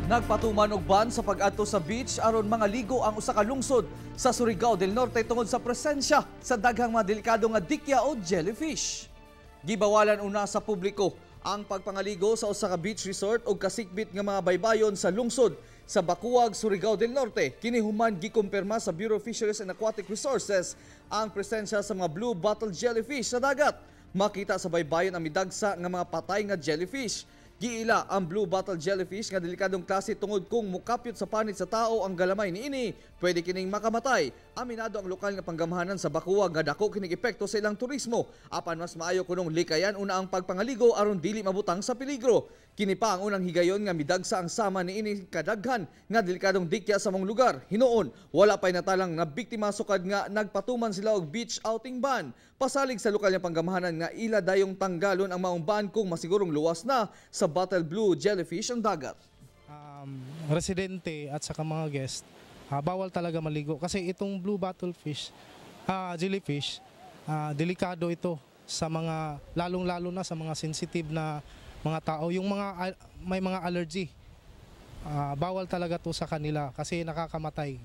Nagpatuman og ban sa pag-adto sa beach aron mangaligo ang usa ka lungsod sa Surigao del Norte tungod sa presensya sa daghang mga delikado nga dikya o jellyfish. Gibawalan una sa publiko ang pagpangaligo sa usa ka beach resort og kasikbit nga mga baybayon sa lungsod sa Bacuag, Surigao del Norte. Kini human gikumpirma sa Bureau of Fisheries and Aquatic Resources ang presensya sa mga blue bottle jellyfish sa dagat. Makita sa baybayon ang midagsa nga mga patay nga jellyfish. Giila ang blue bottle jellyfish nga delikadong klase tungod kung mukapyot sa panit sa tao ang galamay niini, pwede kining makamatay. Aminado ang lokal nga panggamhanan sa Bacuag nga dako kining epekto sa ilang turismo. Apan mas maayo kunong likayan una ang pagpangaligo aron dili mabutang sa peligro. Kini pa ang unang higayon nga midagsa ang sama niini kadaghan nga delikadong dikya sa maong lugar. Hinuon, wala pa'y natalang na biktima sukad nga nagpatuman sila og beach outing ban. Pasalig sa lokal nga panggamhanan nga ila dayong tanggalon ang maong ban kung masigurong luwas na sa bottle blue jellyfish ang dagat. Residente at saka mga guest, bawal talaga maligo kasi itong blue bottle fish, jellyfish, delikado ito sa mga, lalong-lalo na sa mga sensitive na mga tao, yung mga may mga allergy. Bawal talaga to sa kanila kasi nakakamatay.